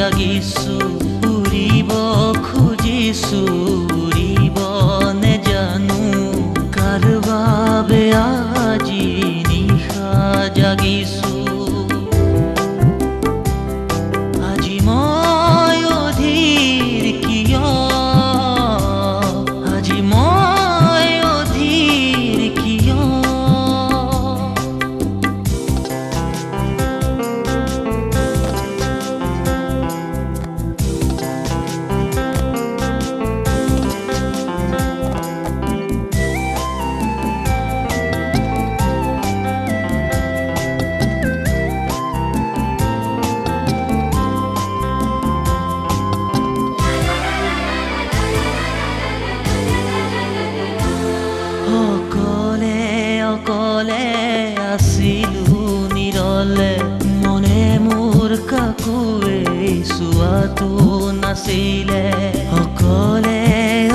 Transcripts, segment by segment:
জাগিছো, উৰিব খুজিছো, উৰিব নেজানো। কাৰ বাবে আজি নিশা জাগিছো? আজি মই অধীৰ কিয়? আজি মই অধীৰ কিয়? অকলে অকলে আছিলো নিৰলে, মনে মোৰ কাকোৱে চোৱাটো নাছিলে। অকলে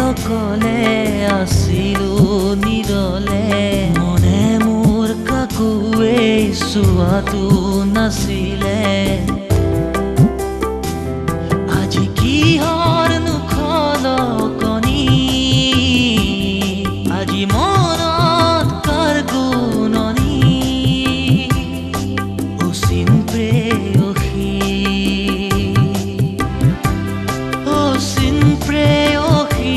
অকলে আছিলো নিৰলে, মনে মোৰ কাকোৱে চোৱাটো নাছিলে। আজি কিহৰ খলকনি? আজি মনত কাৰ গুণনি? অচিন প্ৰেয়সী, অচিন প্ৰেয়সী।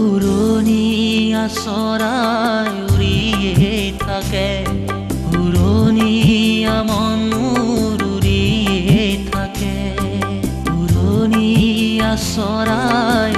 উৰণীয়া চৰাই উৰিয়ে থাকে, উৰণীয়া মন মোৰ উৰিয়ে থাকে। উৰণীয়া চৰাই